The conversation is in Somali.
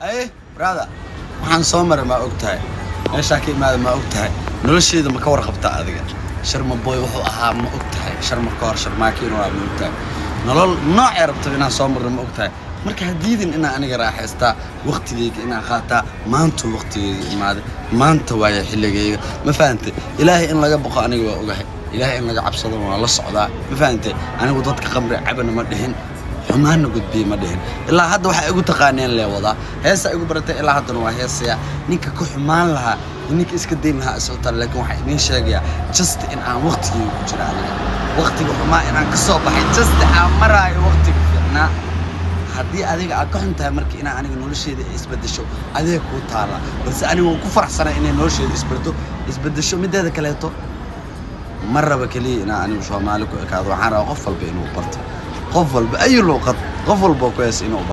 Aye brother, waxaan soo maray ma og tahay? Meeshaa ka imaada ma og tahay? Nolosheeda ma ka warqabtaa adiga? Sharma Boy wuxuu ahaa ma og tahay? Sharma ka hor Sharmaakiin waa, ma og tahay? Nolol noocee rabtaba inaan soo marno, ma og tahay? Marka ha diidin inaan aniga raaxaystaa waqtigeyga, inaan qaataa. Maanta waqtigeyga imaaday, maanta waaye xilligeyga, ma fahantay? Ilaahay in laga boqo aniga waa ogahay, Ilaahay in laga cabsado waa la socdaa, ma fahantay? Anigu dadka qamri cabana ma dhihin, xumaanna gudbiye ma dhihin. Ilaa hadda waxaa igu taqaaneen lee wadaa, heesa igu baratay, ilaa haddana waa heesaya. Ninka ka xumaan lahaa iyo ninka iska dayn lahaa isoo, laakiin waxaa idiin sheegayaa just in aan waqtigeyga ku jira aniga, waqtiga xumaa inaan ka soo baxay, just aan maraayo waqtiga fiicnaa. Haddii adiga aad ka xun tahay marka inaa aniga nolosheeda ay isbedesho, adiga kuu taala, balse aniga waan ku faraxsanay inay nolosheeda isbedesho. Mideeda kaleeto, ma raba keliya inaan anigu Soomaali ku ekaado. Waxaan rabaa qof walba inuu barto, qof walba ayu luuqad, qof walba ku hees inuu barto.